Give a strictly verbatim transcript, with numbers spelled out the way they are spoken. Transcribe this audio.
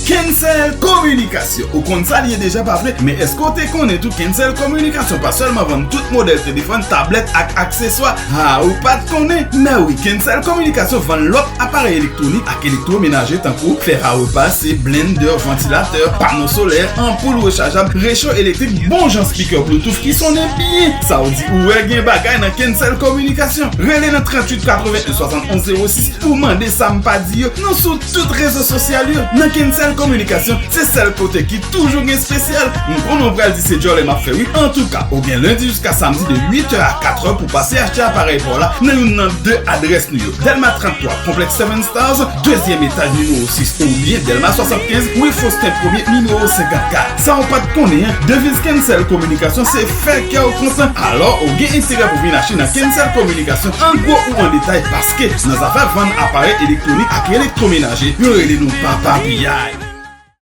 Kensel Kominikasyon, ou konn sa l ye deja pa vre, men èske w te konnen tou Kensel Kominikasyon pa sèlman vann tout modèl telefòn, tablèt ak akseswa? Ha, ou pa t konnen? Men wi, Kensel Kominikasyon vann lòt aparèy elektwonik ak elektwomenaje tankou fè a repa, blendè, vantilatè, pano solè, anpoul rechajab, recho elektrik, bon jan speaker Bluetooth ki sonnen byen. Sa w di, ou wè gen bagay nan Kensel Kominikasyon. Rele nan tranntuit katrevenn en swasannonz zewo sis pou mande sa m pa di yo. Nou sou tout rezo sosyal yo. Nan Kensel Kominikasyon, se sèl kote ki toujou gen espesyal. M konnen w pral di se djòlè m ap fè wi. Antouka, ou gen lendi jiska samdi de uit è a kat è pou pase achte aparèy pa w la nan youn nan de adrès nou yo. Dèlma tranntwa, Konplèks Seven Stars, dezyèm etaj nimewo sis, oubyen Dèlma swasannkenz, wi Fosten Premye, nimewo senkannkat. Sa w pa t konnen, deviz Kensel Kominikasyon se fè kè w kontan. Alò, ou gen enterè pou vin achte nan Kensel Kominikasyon an gwo ou an detay, paske nan zafè vann aparèy elektwonik ak elektwomenaje, yo rele nou papa piyay.